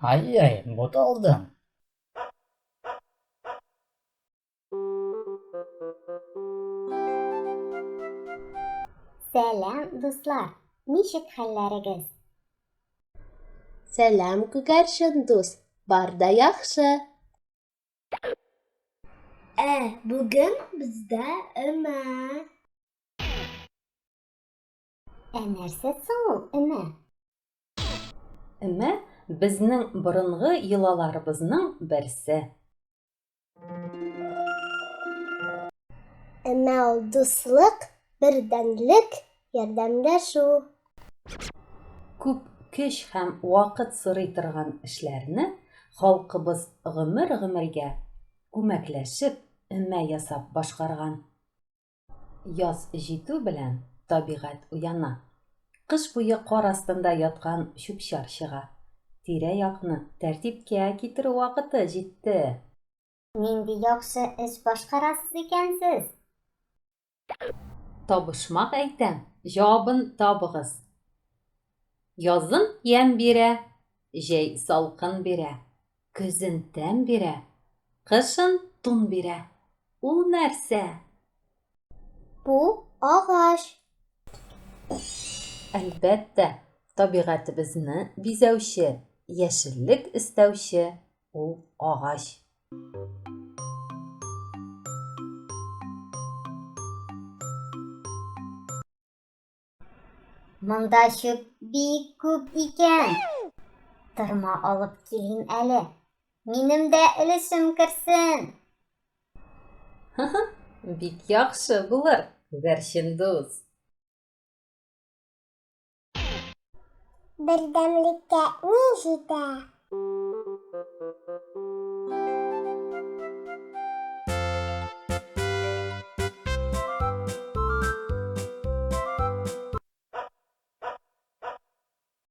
Ай-яй, буталдым. Сәлам, дуслар! Ничек хәлләрегез? Сәлам, күгәрчен дус! Бар да яхшы! Ә бүген бездә өмә. Ә нәрсә соң ул өмә? Өмә безнең борынгы йолаларыбызның берсе. Өмә ул дуслык, бердәмлек, ярдәмләшү. Күп көч һәм вакыт сорый торган эшләрне халкыбыз гомер-гомергә күмәкләшеп өмә ясап башкарган. Яз җитү белән табигать уяна. Кыш буе кар астында яткан чүп-чар чыга. Тирә-якны тәртипкә китерү вакыты җитте. Нинди яхшы эш башкарасыз икән сез! Табышмак әйтәм, җавабын табыгыз. Язын ямь бирә, җәй салкын бирә, көзен тәм бирә, кышын тун бирә. Ул нәрсә? Бу агач. Әлбәттә, табигатебезне бизәүче, яшеллек өстәүче ул агач. Монда чүп бик күп икән. Тырма алып килим әле. Минем дә өлешем керсен. Ха-ха, бик яхшы булыр, күгәрчен дус. Бердәмлеккә ни җитә?